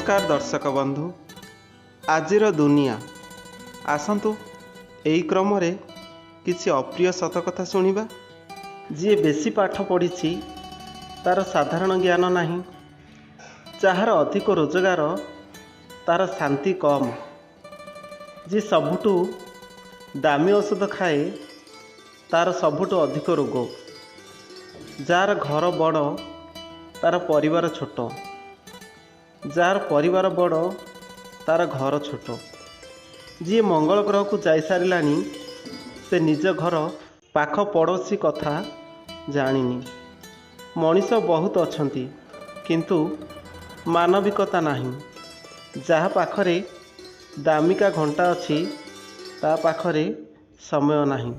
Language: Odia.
ନମସ୍କାର ଦର୍ଶକ ବନ୍ଧୁ, ଆଜିର ଦୁନିଆ ଆସନ୍ତୁ ଏହି କ୍ରମରେ କିଛି ଅପ୍ରିୟ ସତ କଥା ଶୁଣିବା। ଯିଏ ବେଶୀ ପାଠ ପଢ଼ିଛି ତା'ର ସାଧାରଣ ଜ୍ଞାନ ନାହିଁ। ଯାହାର ଅଧିକ ରୋଜଗାର ତା'ର ଶାନ୍ତି କମ୍। ଯିଏ ସବୁଠୁ ଦାମୀ ଔଷଧ ଖାଏ ତା'ର ସବୁଠୁ ଅଧିକ ରୋଗ। ଯାହାର ଘର ବଡ଼ ତା'ର ପରିବାର ଛୋଟ, ଯାହାର ପରିବାର ବଡ଼ ତା'ର ଘର ଛୋଟ। ଯିଏ ମଙ୍ଗଳ ଗ୍ରହକୁ ଯାଇସାରିଲାଣି ସେ ନିଜ ଘର ପାଖ ପଡ଼ୋଶୀ କଥା ଜାଣିନି। ମଣିଷ ବହୁତ ଅଛନ୍ତି କିନ୍ତୁ ମାନବିକତା ନାହିଁ। ଯାହା ପାଖରେ ଦାମିକା ଘଣ୍ଟା ଅଛି ତା ପାଖରେ ସମୟ ନାହିଁ।